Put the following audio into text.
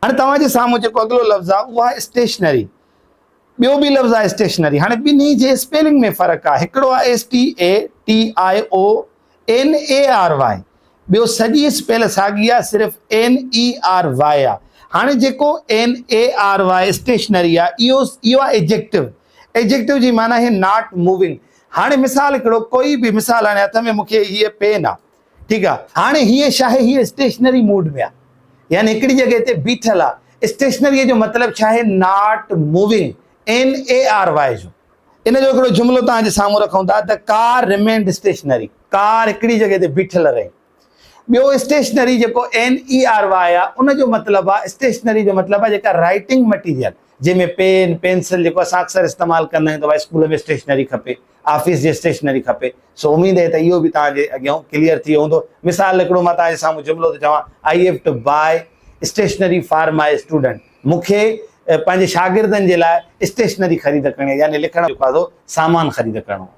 هاڻي توهان جي سامهون جيڪو اڳلو لفظ آهي اهو آهي اسٽيشنري. ٻيو به لفظ آهي اسٽيشنري. هاڻي ٻنهي جي اسپيلنگ ۾ فرق آهي. هڪڙو آهي S T A T I O N A R Y ٻيو سڄي اسپيل ساڳي آهي صرف اين اي آر وائي آهي. هاڻي جيڪو N A R Y stationary آهي اهو اهو آهي ايجيڪٽو. ايجيڪٽو جي معنيٰ آهي not moving. هاڻي مثال هڪڙو ڪوئي به مثال هاڻي هٿ ۾ مون کي هيء پين آهي. ٺيڪ آ هاڻي هيء ڇا آهي هيء اسٽيشنري موڊ ۾ آ يعني هڪڙي جڳهه تي بيٺل آ اسٽيشنري جو مطلب ڇا آهي not moving N A R Y جو ان جو هڪڙو جملو توهان جي سامهون رکون ٿا ته ڪار ريمينڊ اسٽيشنري ڪار هڪڙي جڳهه تي بيٺل رهي ٻيو اسٽيشنري جيڪو اين اي آر وائي آ ان جو مطلب آ اسٽيشنري جو مطلب آ جيڪا رائٽنگ مٽيريل جنهن ۾ پين پينسل جيڪو اسان اڪثر استعمال ڪندا آهيون ته ڀائي اسڪول ۾ اسٽيشنري کپي آفيس جي اسٽيشنري کپي سو اميد آهي ته اهو به توهان جي اڳيان ڪليئر ٿي ويو هوندو. مثال هڪڙو مان توهان جي سامهون جملو ٿو چوان I have to buy stationery for my student مون کي پنهنجي شاگردن جي لاء اسٽيشنري خريد ڪرڻي آهي يعني لکڻ جو سامان خريد ڪرڻو آهي.